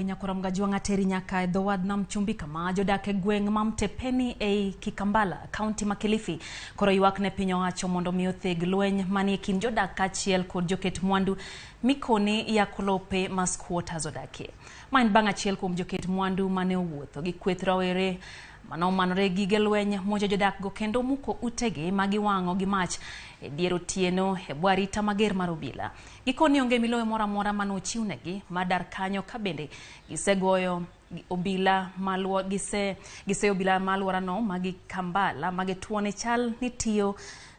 Nyakora Mgajwang'a teri nyaka e dho wadh nam chumbi kama jodak e gweng' ma Mtepeni ei Kikambala, kaunti ma Kilifi, koro ywak ne piny owacho mondo mi otheg lweny manie kind jodak kaachiel kod joket mwandu mikoni yako lope ma squatters odakie. Ma en bang' achiel kuom joket mwandu mane owuotho gi kweth rawere manomanore gige lweny monjo jodak go kendo muko utegi ma giwang'o gi mach e dier otieno e bwo arita mager mar obila. Gikoni onge milowe moro amora mane ochiwnegi mar dar kanyo ka bende gisegoyo obila maluo gise giseyo obila ma alworano ma Kikambala ma gituone chal ni tiyo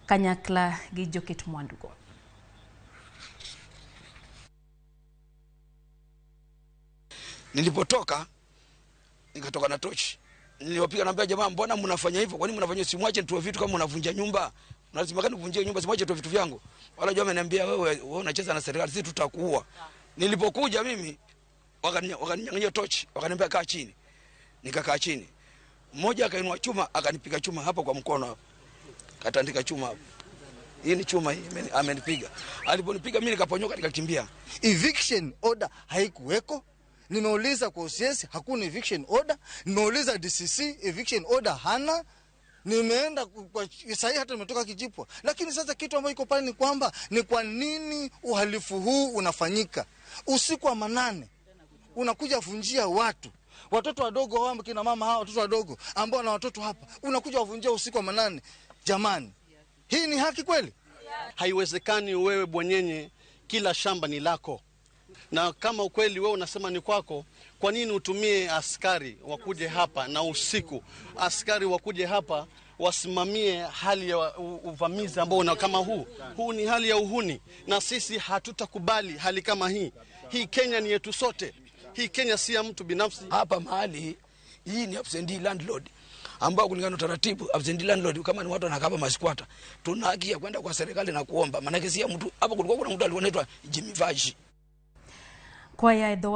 kanyakla gi joket mwandugo. Nilipotoka nikatoka na tochi, niliwapiga naambia, jamaa, mbona mnafanya hivyo? Kwa nini mnafanya? Simwache nitoe vitu kama mnavunja nyumba, lazima kani kuvunjia nyumba, simwache nitoe vitu vyangu. Wala jamaa ameniambia, wewe unacheza na serikali, sisi tutakuua. Nilipokuja mimi wakaninyang'anya tochi, wakaniambia kaa chini. Nikakaa chini, mmoja akainua chuma akanipiga chuma hapa kwa mkono hapa, katandika chuma hapa. Hii ni chuma hii, amenipiga. Aliponipiga mimi nikaponyoka nikakimbia. Eviction order haikuweko. Nimeuliza kwa OCS hakuna eviction order. Nimeuliza DCC eviction order hana. Nimeenda kwa sahi hata nimetoka Kijipwa. Lakini sasa kitu ambacho iko pale ni kwamba ni kwa nini uhalifu huu unafanyika usiku wa manane, unakuja vunjia watu watoto wadogo wao, kina mama hawa watoto wadogo ambao na watoto hapa, unakuja wavunjia usiku wa manane. Jamani, hii ni haki kweli? Haiwezekani wewe bwanyenye, kila shamba ni lako, na kama ukweli wewe unasema ni kwako, kwa nini utumie askari wakuje hapa na usiku, askari wakuje hapa wasimamie hali ya uvamizi ambao una kama huu? Huu ni hali ya uhuni, na sisi hatutakubali hali kama hii. Hii Kenya ni yetu sote, hii Kenya si ya mtu binafsi. Hapa mahali hii ni absentee landlord ambao kulingana na utaratibu absentee landlord kama ni watu wanakaa hapa masquatter, tuna haki ya kwenda kwa serikali na kuomba, maana si ya mtu. Hapa kulikuwa kuna mtu alikuwa anaitwa Jimmy Vaji Kwaya e dho